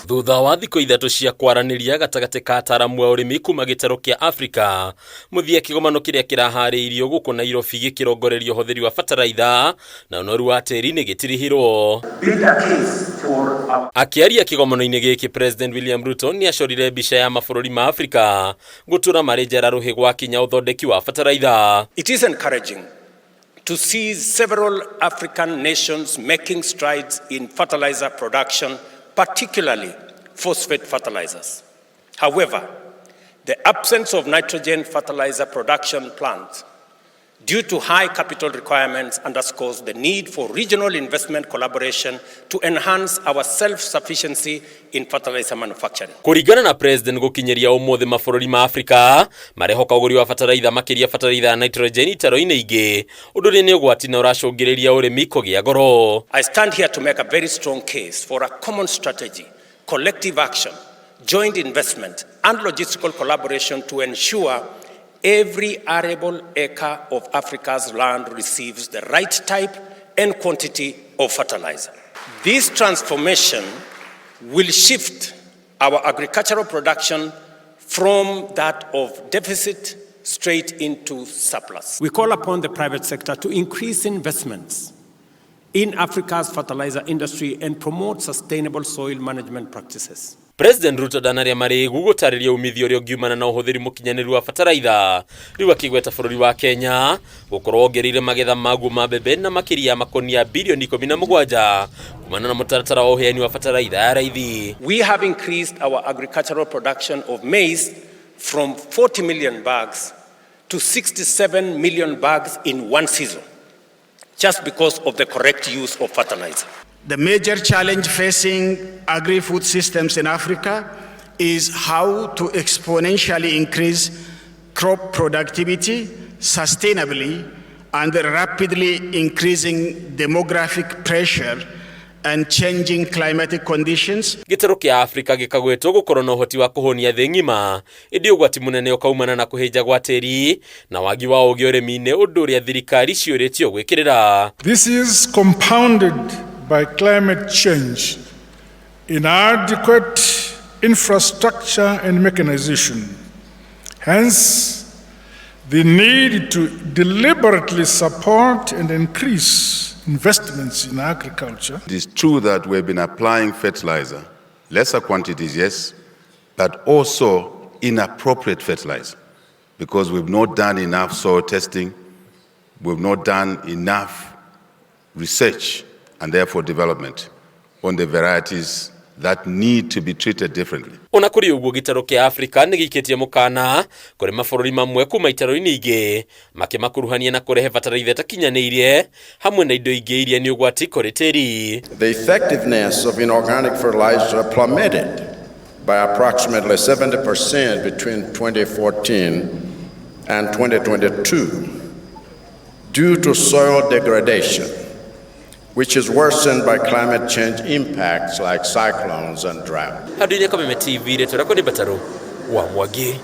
Thutha wa thikũ 3 cia kwaranĩria gatagatĩ ka ataaramu a ũrĩmi kuma gĩtarũ kĩa Afrika, mũthia kĩgomano kĩrĩa kĩraharĩirio gũkũ Nairobi gĩkĩrongoreria ũhũthĩri wa bataraitha na ũnoru wa tĩri nĩ gĩtirihirwo. Akĩaria kĩgomano-inĩ gĩkĩ, President William Ruto nĩ acorire mbica ya mabũrũri ma Afrika gũtũra marĩ njara rũhĩ gwakinya ũthondeki wa bataraitha. It is encouraging to see several African nations making strides in fertilizer production, particularly phosphate fertilizers. However, the absence of nitrogen fertilizer production plants due to high capital requirements underscores the need for regional investment collaboration to enhance our self-sufficiency in fertilizer manufacturing. Kũringana na President, gũkinyĩria ũmũthĩ mabũrũri ma Afrika marehoka ũgũri wa bataraitha, makĩria bataraitha ya nitrogen, itaro-inĩ ingĩ, ũndũ ũrĩa nĩ ũgwati na ũracũngĩrĩria ũrĩmi kũgĩa goro. I stand here to make a very strong case for a common strategy, collective action, joint investment, and logistical collaboration to ensure every arable acre of Africa's land receives the right type and quantity of fertilizer. This transformation will shift our agricultural production from that of deficit straight into surplus. We call upon the private sector to increase investments in Africa's fertilizer industry and promote sustainable soil management practices. President Ruto ndanaria marĩgu gũtarĩria umithio ũrĩa ũngiumana na ũhũthĩri mũkinyanĩru wa bataraitha, rĩu akĩgweta bũrũri wa Kenya gũkorwo wongereire magetha maguo ma mbembe na makĩria ya makonia bilioni 17 kumana na mũtaratara wa ũheani wa bataraitha ya raithi. We have increased our agricultural production of maize from 40 million bags to 67 million bags in one season, just because of the correct use of fertilizer. The major challenge facing agri-food systems in Africa is how to exponentially increase crop productivity sustainably under rapidly increasing demographic pressure and changing climatic conditions. Gĩtarũ kĩa Afrika gĩkagwetwo gũkorwo na ũhoti wa kũhũnia thĩ ng'ima, ĩndĩ ũgwati mũnene ũkaumana na kũhĩnja gwa tĩri na wagi wa ũgĩ ũrĩmi-inĩ, ũndũ ũrĩa thirikari ciũrĩtio gwĩkĩrĩra. This is compounded by climate change, inadequate infrastructure and mechanization. Hence, the need to deliberately support and increase investments in agriculture. It is true that we've been applying fertilizer, lesser quantities, yes, but also inappropriate fertilizer, because we've not done enough soil testing, we've not done enough research and therefore development on the varieties that need to be treated differently. Ona kũrĩ ũguo, gĩtarũ kĩa Afrika nĩ gĩikĩtie mũkana kũrĩ mabũrũri mamwe kuma itaro-inĩ ingĩ, makĩmakuruhania na kũrehe bataraitha ĩtakinyanĩirie hamwe na indo ingĩ iria nĩ ũgwati kũrĩ tĩri. The effectiveness of inorganic fertilizer plummeted by approximately 70% between 2014 and 2022 due to soil degradation, which is worsened by climate change impacts like cyclones and drought. Handũ-inĩ Kameme TV, rĩtwa rĩakwa nĩ Mbatarũ wa Mwangi.